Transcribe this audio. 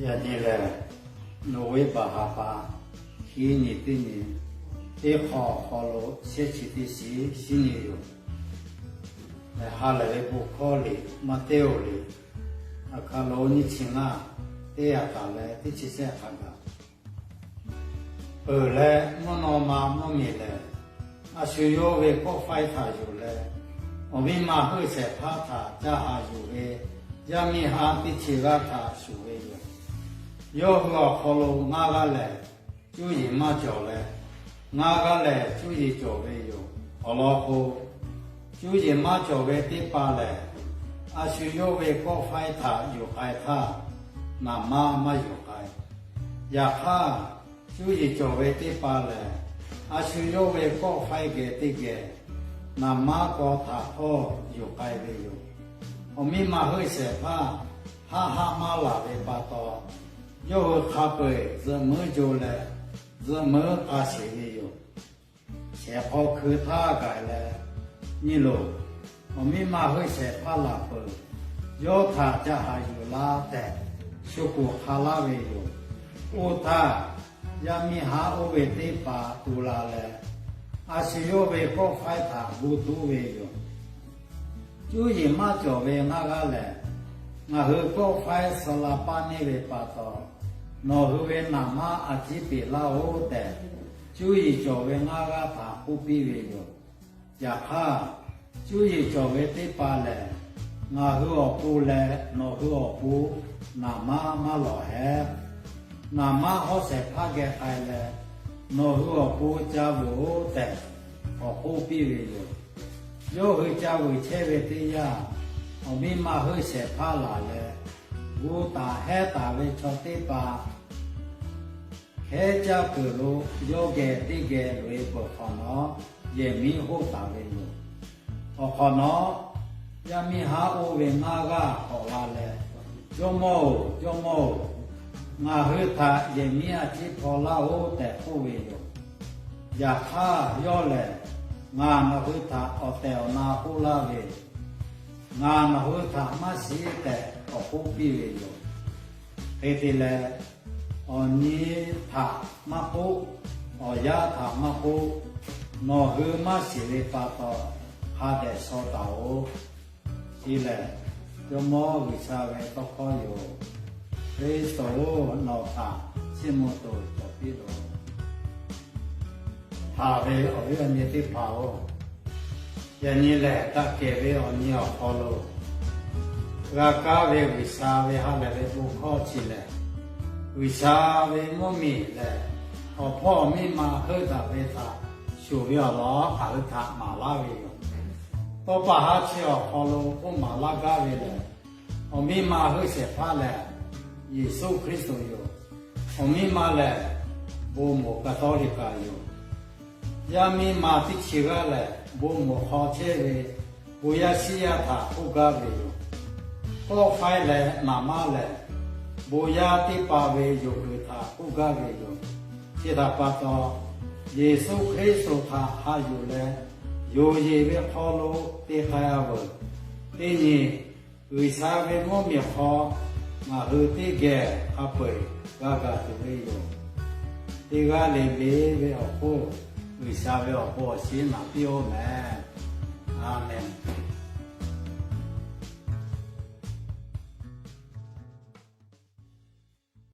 Yaꞈ nyi lehˬ, November ha pa, hiˉ nyi teˇ nyi, teˇ hk'aw awˬ hk'aw lo shehˆ chi teˇ shiˍ shinˉ nyi yoˬ. Lehˬ, ha lehˬ ve bon hkawˇ liꞈ, Maꞈhtehˍ liꞈ, awˬ hk'aw lo nyiˇ chi ngaˇ, teˇ ha taˍ leh teˇ chi shehˆ hk'a gaˬ peuˬ leh, mvuhˇ naw ma mvuhˇ miˬ lehˬ, a shu yawˇ ve kawˆ faiˇ htaꞈ yuˬ leh, awˬ miˇ ma heuˆ shehˍ hpaˇ htaꞈ ca haꞈ yuˬ ve, yaˇ miˇ haˉ teˇ chi g'aˇ htaꞈ shuˍ ve yoˬ. Yawˇ hui awˬ hk'aw lo ngaˇ g'aˇ lehˬ, cuˇ yiˍ maˇ cawˬ leh, ngaˇ g'aˇ lehˬ cuˇ yiˍ cawˬ ve yoˬ. Awˬ lawn k'o, cuˇ yiˍ maˇ cawˬ ve teˇ hpaˍ lehˬ, a shu yawˇ ve kawˆ faiˇ htaꞈ yuˬ k'ai htaˇ, naˍ manˇ maˇ yuˬ k'ai. Yaꞈ hk'aˇ, cuˇ yiˍ cawˬ ve teˇ hpaˍ lehˬ, a shu yawˇ ve kawˆ faiˇ geh teˇ geh naˍ manˇ kawˆ htaꞈ htawˇ yuˬ k'ai ve yoˬ. Awˬ miˇ ma heuˆ shehˍ hpaˇ haˆ haˆ maˇ laˬ ve pa taw, yawˇ hui hk'a peu-eˬ zuhꞈ meuˉ jo leh, zuhꞈ meuˉ hk'a sheˍ ve yoˬ. Shehˍ hk'aw hkui htaˇ gaˬ leh, nyi loˬ, awˬ miˇ ma heuˆ shehˍ hpaˇ laˬ peuˬ, yawˇ htaꞈ ca haꞈ yuˬ laˇ tehꞈ, shu kuˬ hk'a laˇ ve yoˬ. Oˇ htaˇ, yaˇ miˇ haˉ oˇ ve teˇ hpaˍ tu la leh, a shu yawˇ ve kawˆ faiˇ htaꞈ gu tuˉ ve yoˬ. Cuˇ yiˍ maˇ cawˬ ve ngaˇ g'aˇ lehˬ, ngaˬ hui kawˆ faiˇ suh la paˇ neˇ ve pa taw, nawˬ hui ve naˍ manˇ a ciˉ peꞈ laˇ-oˆ tehꞈ, cuˇ yiˍ cawˬ ve ngaˇ g'aˇ htaꞈ k'oˆ piˇ ve yoˬ. Yaꞈ hk'aˇ, cuˇ yiˍ cawˬ ve teˇ hpaˍ lehˬ, ngaˬ hui awˬ pon leh nawˬ hui awˬ pon naˍ manˇ maˇ lawˬ hehˉ. Naˍ manˇ hawˉ shehˍ hpaˇ geh k'ai leh, nawˬ hui awˬ pon ca vuiˬ-oˆ tehꞈ, k'awꞈ k'oˆ piˇ ve yoˬ. Yawˇ hui ca vuiˬ chehˇ ve teˇ yanˇ, awˬ miˇ ma heuˆ shehˍ hpaˇ laˬ leh, gu taˍ hehˉ taˍ ve chaw teˇ hpaˍ hkehˉ caˇ kuiˬ lo yawˇ geh teˇ geh loꞈ-e peuˬ hk'awꞈ nawˉ, yehˬ miˉ hoˆ taˍ ve yoˬ. Awˬ hk'awꞈ nawˉ, yaˇ miˇ haˉ oˇ ve ngaˇ g'aˇ k'awꞈ la leh, Jawˇmawˇ-oˬ, Jawˇmawˇ-oˬ, ngaˬ hui htaꞈ yehˬ miˉ a ciˉ hpaw laˇ-oˆ tehꞈ k'oˆ ve yoˬ. Yaꞈ hk'aˇ yawˇ lehˬ, ngaˬ nawˬ hui htaꞈ awˬ tehˬ awˬ na k'oˆ laˇ ve, ngaˬ nawˬ hui htaꞈ maˇ shiˍ tehꞈ k'awꞈ k'oˆ piˇ ve yoˬ. Hk'e te leh, awˬ nyi htaꞈ maˇ k'oˆ, awˬ yaˇ htaꞈ maˇ k'oˆ, nawˬ hui maˇ shiˍ ve pa taw, hk'a dehꞈ shaw taˍ-oꞈ. Chi lehˬ, Jawˇmawˇ G'uiˬsha ve tawˇ hkawˇ yoˬ. Hkriꞈ-oˬ, nawˬ htaꞈ chiˇ mvuh tuˬ cawˬ piˇ loˬ. Haꞈ ve awˬ viˉ awˬ nyi teˇ hpaˍ-oˬ, yaꞈ nyi lehˬ, daꞈ kehˬ ve awˬ nyi awˬ hk'aw lo g'a kaˇ ve G'uiˬsha ve ha lehˬ ve bon hkawˇ chi lehˬ, G'uiˬsha ve mvuhˇmiˬ lehˬ, awˬ hpawˇ awˬ miˇ ma heuˆ daꞈ ve htaꞈ shuˍ ve awˬ lawn ngaˬ hui htaꞈ maˍ laˇ ve yoˬ. Tawˇ pa haˉ chi awˬ hk'aw lo k'oˆ maˍ laˇ gaˇ ve lehˬ, awˬ miˇ ma heuˆ shehˍ hpaˇ lehˬ, Yeˍsuˆ Hkriꞈ yoˬ. Awˬ miˇ ma lehˬ, bon moˍ Kaˍtawˇliˍkaˍ yoˬ. Yaˇ miˇ ma teˇ chi g'aˇ lehˬ, bon moˍ hk'aw chehˇ ve bon yaˇ shiˉ yaˇ htaꞈ k'oˆ gaˇ ve yoˬ. Kawˆ faiˇ leh naˍ manˇ lehˬ, bon yaˇ teˇ pa ve yonˍ g'uiˬ htaꞈ k'oˆ gaˇ ve yoˬ. Chi htaꞈ pa taw, Yeˍsuˆ Hkriꞈ htaꞈ haꞈ yuˬ leh, yonˍ yeˬ ve hk'aw lo te k'ai-a veuˬ. Teˇ nyi, G'uiˬsha ve mvuhˇmiˬ hk'aw ngaˬ hui teˇ geh hk'a peu-eˬ g'a gaˬ tuˬ ve yoˬ. Teˇ g'aˇ le le ve awˬ hk'oˆ, G'uiˬsha ve awˬ bon awˬ shiˍ naꞈ piˇ-oˆ mehˍ. A menˍ.